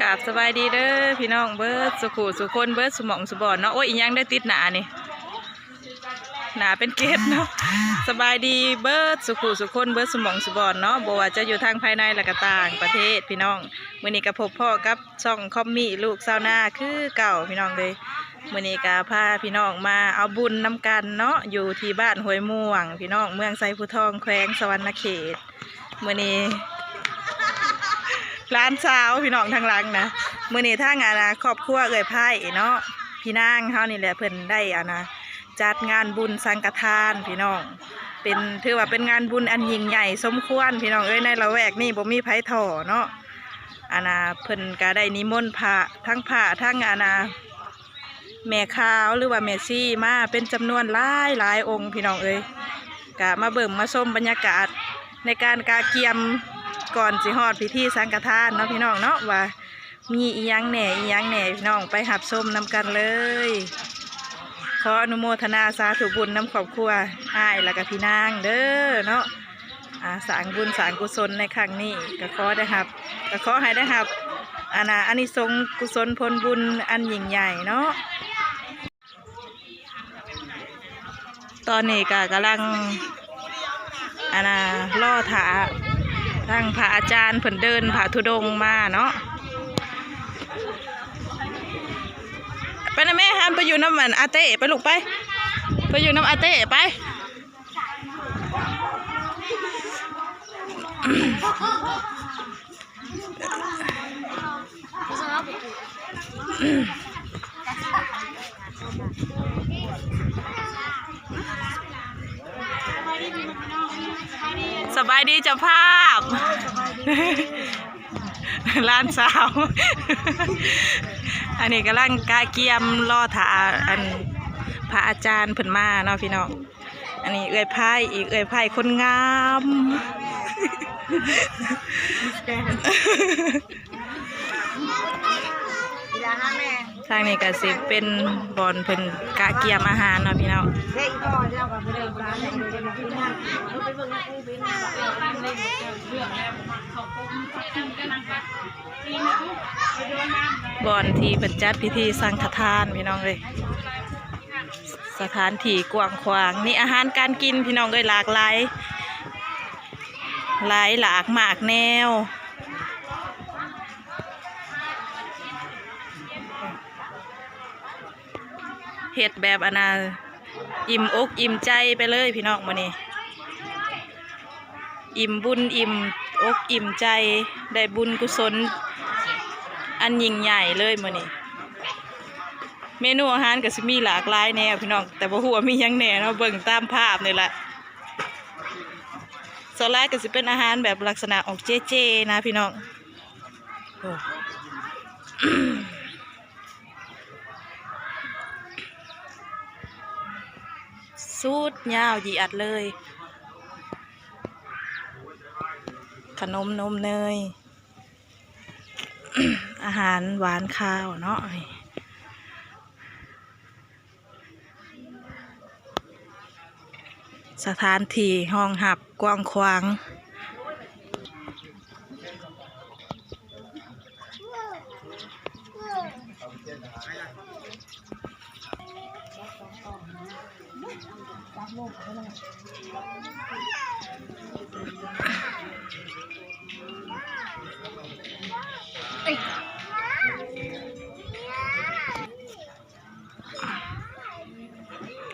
ກາບສະບາຍດີເດີພີ່ນ້ອງເບິດສູ່ຄູ່ສູ່ຄົນ ເບິດສູ່ໝ່ອງສູ່ບ່ອນເນາະ. ໂອ້ຍ ອີ່ຫຍັງໄດ້ຕິດໜ້ານີ້ ໜ້າເປັນເກັດເນາະ. ສະບາຍດີເບິດສູ່ຄູ່ສູ່ຄົນ ເບິດສູ່ໝ່ອງສູ່ບ່ອນເນາະ ບໍ່ວ່າຈະຢູ່ທາງພາຍໃນ ແລະກະຕ່າງປະເທດພີ່ນ້ອງ. ມື້ນີ້ກະພົບພໍ້ກັບຊ່ອງຄອມມີລູກຊາວນາຄືເກົ່າພີ່ນ້ອງເອີຍ. ມື້ນີ້ກະພາພີ່ນ້ອງມາເອົາບຸນນຳກັນເນາະ ຢູ່ທີ່ບ້ານຫ້ວຍມ່ວງພີ່ນ້ອງ ເມືອງໄຊພູທອງ ແຂວງສະຫວັນນະເຂດ. ມື້ນີ້ຫຼານສາວພີ່ນ້ອງທາງຫຼັງນະ ມື້ນີ້ທາງ ອັນນະ ຄອບຄົວເອື້ອຍໄພເນາະ ພີ່ນາງເຮົານີ້ແຫຼະ ເພິ່ນໄດ້ ອັນນະ ຈັດງານບຸນສັງກະທານພີ່ນ້ອງ ເປັນ ຖືວ່າເປັນງານບຸນອັນຍິ່ງໃຫຍ່ສົມຄວນພີ່ນ້ອງເອີຍ. ໃນລະແວກນີ້ບໍ່ມີໃຜທໍ່ເນາະ ອັນນະ ເພິ່ນກະໄດ້ນິມົນພະ ທັງພະ ທັງ ອັນນະ ແມ່ຂາວ ຫຼືວ່າແມ່ຊີມາເປັນຈຳນວນຫຼາຍໆອົງພີ່ນ້ອງເອີຍ. ກະມາເບິ່ງມາຊົມບັນຍາກາດໃນການກະກຽມກ່ອນຊິຮອດພິທີສັງກະທານເນາະພີ່ນ້ອງເນາະ ວ່າມີອີ່ຫຍັງແດ່ ອີ່ຫຍັງແດ່ພີ່ນ້ອງ ໄປຮັບຊົມນຳກັນເລີຍ. ຂໍອະນຸໂມທະນາສາທຸບຸນນຳຄອບຄົວອ້າຍ ແລະກະພີ່ນາງເດີເນາະ. ອ່າ ສ້າງບຸນສ້າງກຸສົນໃນຄັ້ງນີ້ ກະຂໍໄດ້ຮັບ ກະຂໍໃຫ້ໄດ້ຮັບ ອັນນະ ອານິສົງກຸສົນຜົນບຸນອັນຍິ່ງໃຫຍ່ເນາະ. ຕອນນີ້ກະກຳລັງ ອັນນະ ລໍຖ້າທາງພະອາຈານເພິ່ນເດີນພະທຸດົງມາເນາະ. ໄປນຳແມ່ ຫັນໄປຢູ່ນຳ ອັນ ອາເຕ້ ໄປລູກ ໄປ ໄປຢູ່ນຳອາເຕ້ ໄປ. ສະບາຍດີເຈົ້າພາບ ຫຼານສາວ ອັນນີ້ກຳລັງກະກຽມລໍຖ້າ ອັນ ພະອາຈານເພິ່ນມາເນາະພີ່ນ້ອງ. ອັນນີ້ເອື້ອຍພາຍອີກ ເອື້ອຍພາຍຄົນງາມ. ທາງນີ້ກະຊິເປັນບ່ອນເພິ່ນກະກຽມອາຫານເນາະພີ່ນ້ອງ. ບ່ອນທີ່ເພິ່ນຈັດພິທີສັງຄະທານພີ່ນ້ອງເອີຍ. ສະຖານທີ່ກວ້າງຂວາງ ມີອາຫານການກິນພີ່ນ້ອງເອີຍ ຫຼາກຫຼາຍ ຫຼາຍຫຼາກມາກແນວ ເຮັດແບບ ອັນນະ ອີ່ມອົກອີ່ມໃຈໄປເລີຍພີ່ນ້ອງມື້ນີ້. ອີ່ມບຸນອີ່ມອົກອີ່ມໃຈ ໄດ້ບຸນກຸສົນອັນຍິ່ງໃຫຍ່ເລີຍມື້ນີ້. ເມນູອາຫານກະຊິມີຫຼາກຫຼາຍແນວພີ່ນ້ອງ ແຕ່ບໍ່ຮູ້ວ່າມີຫຍັງແດ່ເນາະ ເບິ່ງຕາມພາບນີ້ແຫຼະ. ສ່ວນຫຼາຍກະຊິເປັນອາຫານແບບລັກສະນະອອກເຈໆນະພີ່ນ້ອງ. ໂອ້ ສູດຍາວຢຽດເລີຍ ຂະໜົມນົມເນີຍ ອາຫານຫວານຄາວເນາະ. ສະຖານທີ່ຮອງຮັບກວ້າງຂວາງ.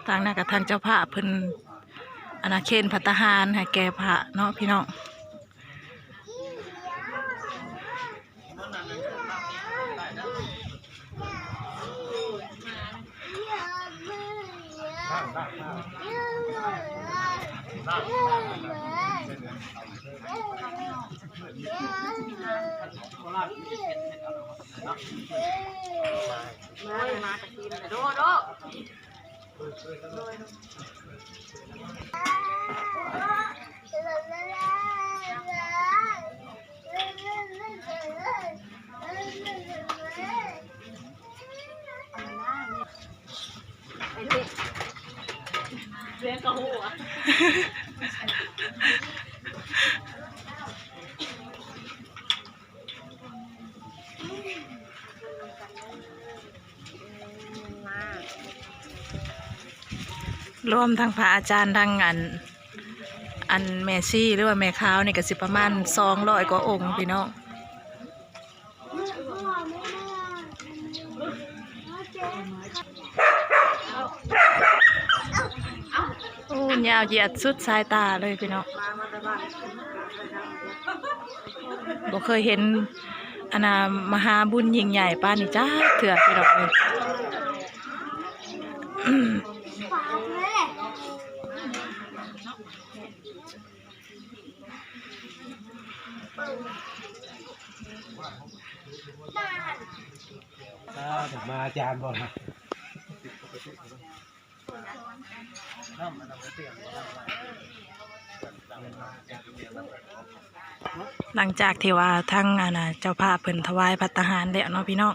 ທາງນັ້ນກະທາງເຈົ້າພາບເພິ່ນ ອັນນະ ເຄນພັດຕາຫານໃຫ້ແກ່ພະເນາະພີ່ນ້ອງ. ເລື່ອງກະຫົວ. ລວມທັງພະອາຈານ ທັງອັນ ອັນແມ່ຊີ ຫຼືວ່າແມ່ຂາວນີ້ ກໍຊິປະມານສອງຮ້ອຍກວ່າອົງພີ່ນ້ອງ. ໂອ້ ຍາວຢຽດສຸດສາຍຕາເລີຍພີ່ນ້ອງ. ບໍ່ເຄີຍເຫັນ ອັນນ່າ ມະຫາບຸນຍິ່ງໃຫຍ່ປານນີ້ຈັກເທື່ອພີ່ນ້ອງເອີຍ. ສາທຸ ມາອາຈານບໍ່ລະ? ຫຼັງຈາກທີ່ວ່າທາງ ອັນນ່າ ເຈົ້າພາບເພິ່ນຖວາຍພັດຕາຫານແລ້ວເນາະພີ່ນ້ອງ,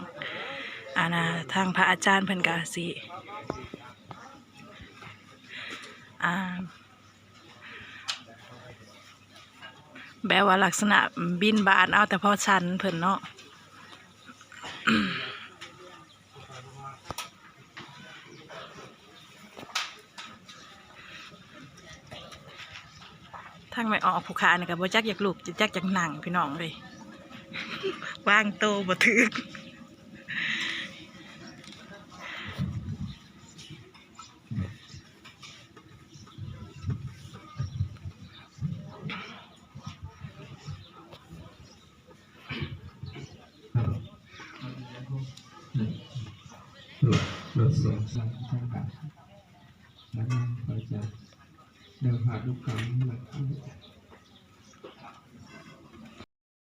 ອັນນ່າ ທາງພະອາຈານເພິ່ນກະຊິ ອ່າ ແບບວ່າລັກສະນະບິນບາດເອົາແຕ່ພໍສັນເພິ່ນເນາະ. ທາງແມ່ອອກຜູ້ຂ້ານີ້ກໍບໍ່ຈັກຢາກລຸກ ຈັກຢາກນັ່ງພີ່ນ້ອງເອີຍ, ວາງໂຕບໍ່ຖືກ. ລົດ ລົດສອງຊັ້ນທາງບ້ານ ແລ້ວນຳໄປຈາກແນວພາດລູກກຳ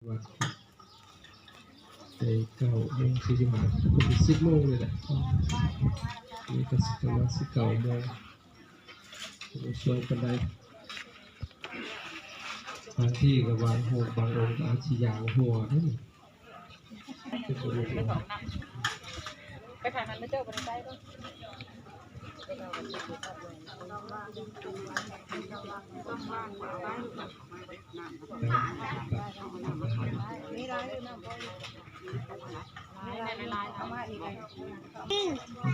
ວັດ ແຕ່ເກົ້າໂມງສີ່ສິບຫ້າ ສິບໂມງນີ້ແຫຼະ, ນີ້ກໍຊິປະມານສິບເກົ້າໂມງ ບໍ່ຊ່ວຍປານໃດ. ບາງທີກໍບາງອົງ ບາງອົງກໍອາດຊິຢາງຫົວເດ້. ໄປທາງນັ້ນເດີ ບໍ່ໄດ້ໄປເດີ.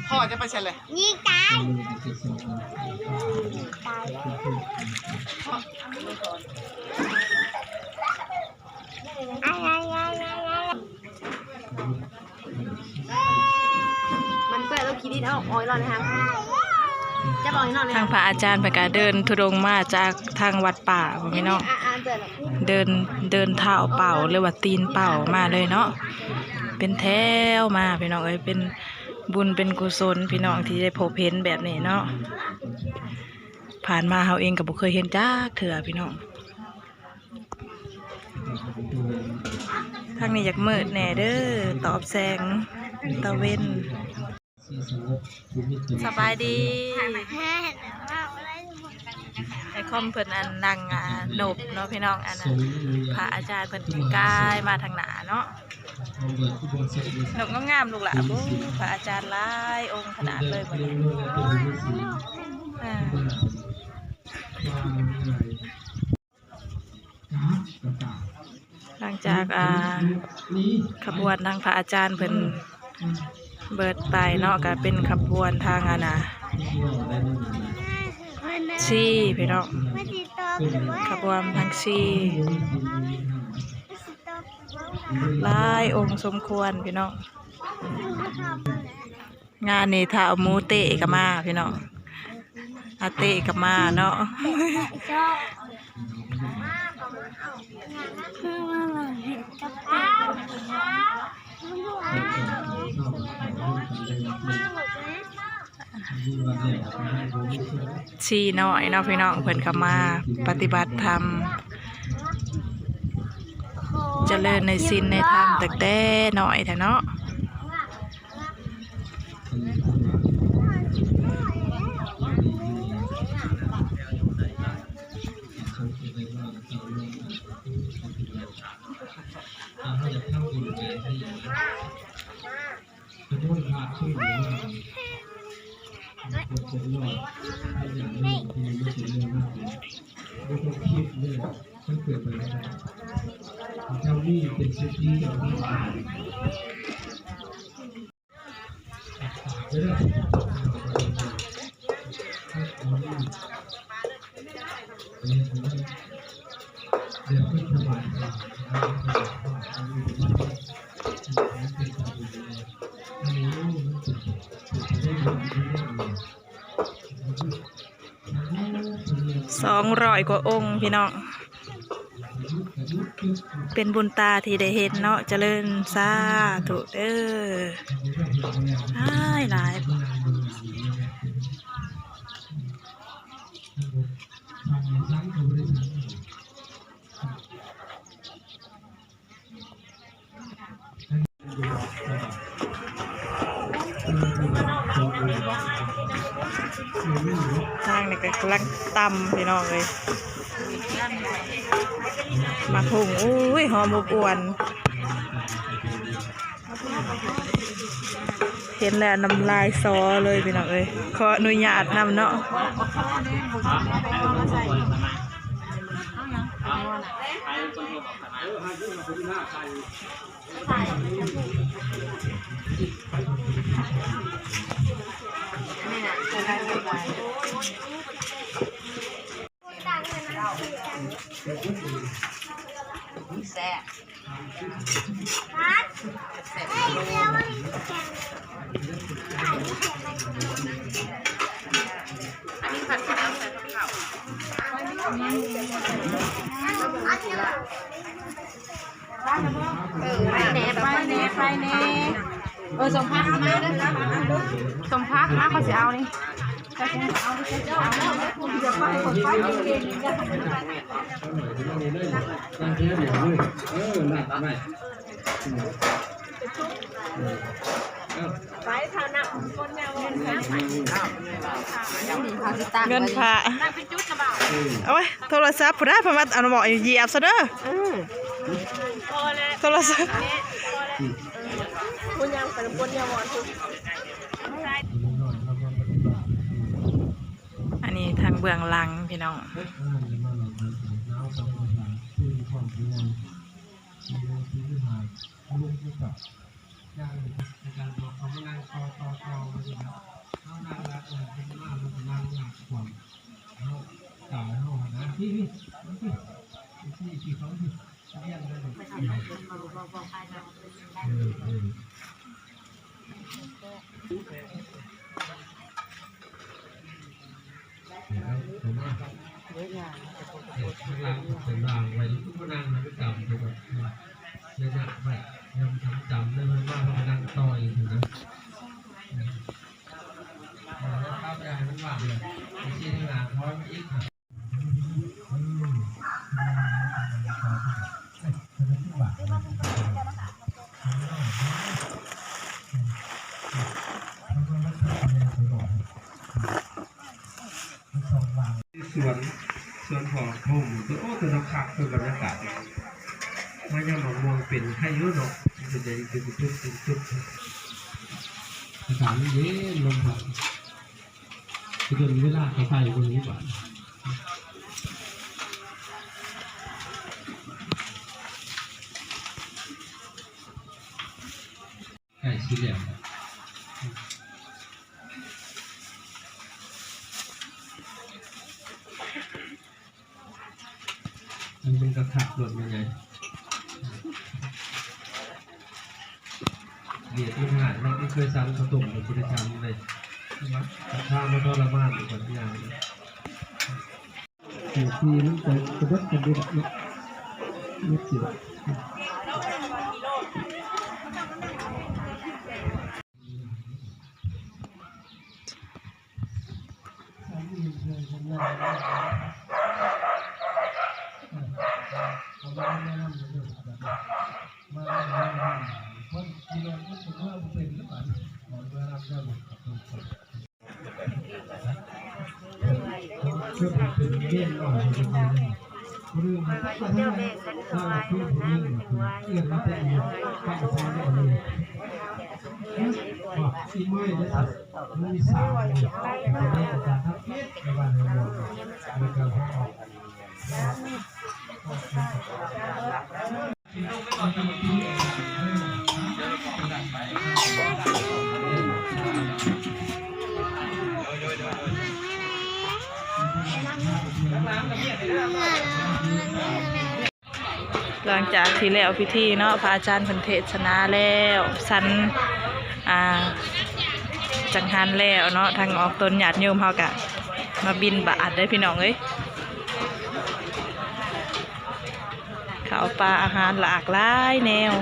ພໍ່ຈະໄປໃສແຫຼະ? ຍິງຕາຍ ຕາຍ. ມັນເປື້ອນແລ້ວ ຂີ້ດິນເອົາອອກອີກລອດແລ້ວ. ທາງພະອາຈານເພິ່ນກະເດີນທຸດົງມາຈາກທາງວັດປ່າພຸ້ນພີ່ນ້ອງ, ເດີນ ເດີນເທົ້າເປົ່າ ຫຼືວ່າຕີນເປົ່າມາເລີຍເນາະ, ເປັນແຖວມາພີ່ນ້ອງເອີຍ. ເປັນບຸນເປັນກຸສົນພີ່ນ້ອງ ທີ່ໄດ້ພົບເຫັນແບບນີ້ເນາະ, ຜ່ານມາເຮົາເອງກໍບໍ່ເຄີຍເຫັນຈັກເທື່ອພີ່ນ້ອງ. ທາງນີ້ຢາກມືດແດ່ເດີ ຕອບແສງຕາເວັນ. ສະບາຍດີ. ໄອ້ຄອມເພິ່ນອັນນັ່ງ ອ່າ ນົບເນາະພີ່ນ້ອງ, ອັນພະອາຈານເພິ່ນກາຍມາທາງໜ້າເນາະ. ນົບງາມໆ ລູກຫຼານ. ໂອ້ ພະອາຈານຫຼາຍອົງຂະໜາດເລີຍບັດນີ້. ອ່າ ຫຼັງຈາກ ອ່າ ຂະບວນທາງພະອາຈານເພິ່ນເບິດໄປເນາະ, ກະເປັນຂະບວນທາງ ອັນນ່າ ຊີ ພີ່ນ້ອງ, ຂະບວນທາງຊີ ຫຼາຍອົງສົມຄວນພີ່ນ້ອງ. ງານນີ້ຖ້າເອົາໝູເຕ້ກໍມາພີ່ນ້ອງ, ອາເຕ້ກໍມາເນາະ. ຊີນ້ອຍເນາະພີ່ນ້ອງ, ເພິ່ນກໍມາປະຕິບັດທຳ ຈະເລີນໃນສິນໃນທຳຕັ້ງແຕ່ນ້ອຍແທ້ເນາະ. ສອງຮ້ອຍກວ່າອົງພີ່ນ້ອງ ເປັນບຸນຕາທີ່ໄດ້ເຫັນເນາະ ຈະເລີນສາທຸເດີ ຫຼາຍຫຼາຍ. ທາງນີ້ກໍກຳລັງຕຳພີ່ນ້ອງເອີຍ ໝາກຫຸ່ງ ໂອ້ຍ ຫອມອົບອວນ ເຫັນແລ້ວນ້ຳລາຍສໍເລີຍພີ່ນ້ອງເອີຍ ຂໍອະນຸຍາດນຳເນາະ. ແຊບ ແຊບ ອັນນີ້ຜັດເປັນແນວໃສ່ກັບເຂົ້າ. ເອີ ໄປແດ່ ໄປແດ່ ໄປແດ່ ເອີ ສົມພັກມາເດີ ສົມພັກມາ ຂ້ອຍຊິເອົານີ້ ຂ້ອຍຊິເອົານີ້ ຂ້ອຍຊິເອົານີ້ ເອີ ນັດໄວ້ ໄປຖ້ານັບຄົນແນວ ເງິນພະ ໂອ້ຍ ໂທລະສັບພຸ້ນນະ ພະມັດ ອັນເບາະຢຽບຊະເດີ ອືມ ໂທລະສັບ ຜູ້ຍ່າງໄປນຳຄົນຍາວອນພຸ້ນ. ອັນນີ້ທາງເບື້ອງຫຼັງພີ່ນ້ອງ ສວນ ສວນຂອງຜົມ ໂອ້ ຕົວນະຄັກ ເປັນບັນຍາກາດ ມາຍາມໝາກມ່ວງເປັນໄຂ້ຢູ່ເນາະ ເປັນໃດເປັນຈຸດເປັນຈຸດ ອາກາດເຢັນ ລົມພັດ ຊິເປັນເວລາເຂົ້າໃກ້ບໍ່ຮູ້ບາດ ໃກ້ຊິແລ້ວ ມັນເປັນກະທະລົດແມ່ໃຫຍ່ ວຽດຢູ່ທະຫານເນາະ ມັນເຄີຍສັນເຂົ້າຕົ້ມ ມັນບໍ່ໄດ້ສັນເລີຍ ກະທະມາທໍລະມານຢູ່ກັບຢ່າງ ເອີ ທີ່ມັນໄປກະເບິດກັນເບິດເນາະ ເບິດຊິລະ ຫຼັງຈາກທີ່ແລ້ວພິທີເນາະ ພະອາຈານເພິ່ນເທດສະໜາແລ້ວ ສັນ ອ່າ ຈັງຫັນແລ້ວເນາະ ທາງອອກຕົນຍາດໂຍມເຮົາກະມາບິນບາດເດີພີ່ນ້ອງເອີຍ. ເອົາປາອາຫານຫຼາກຫຼາຍແນວ.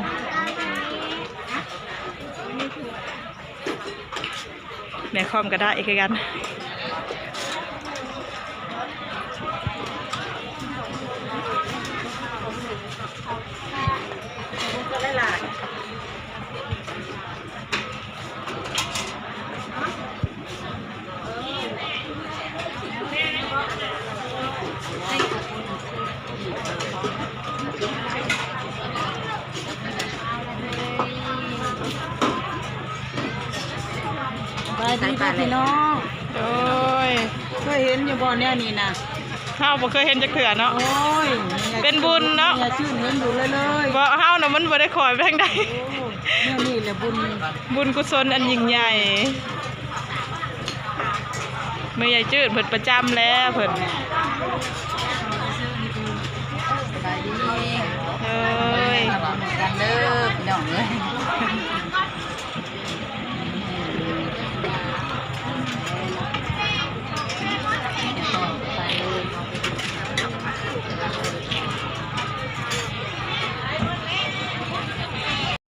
ແມ່ຄອມກໍໄດ້ຄືກັນ. ສະບາຍດີເດີພີ່ນ້ອງ. ໂດຍ ເຄີຍເຫັນຢູ່ບໍ່ແນວນີ້ນະ? ເຮົາບໍ່ເຄີຍເຮັດຈັກເທື່ອເນາະ. ໂອ້ຍ ເປັນບຸນເນາະ. ແມ່ຍາຍຈື່ນເຫັນຢູ່ເລີຍໆ. ບໍ່ ເຮົານະມັນບໍ່ໄດ້ຄ່ອຍໄປທາງໃດ. ໂອ້ ແນວນີ້ແຫຼະບຸນ ບຸນກຸສົນອັນຍິ່ງໃຫຍ່. ແມ່ຍາຍຈືດເພິ່ນປະຈຳແລ້ວເພິ່ນ. ສະບາຍດີ. ໂດຍ ກັນເດີພີ່ນ້ອງເອີຍ.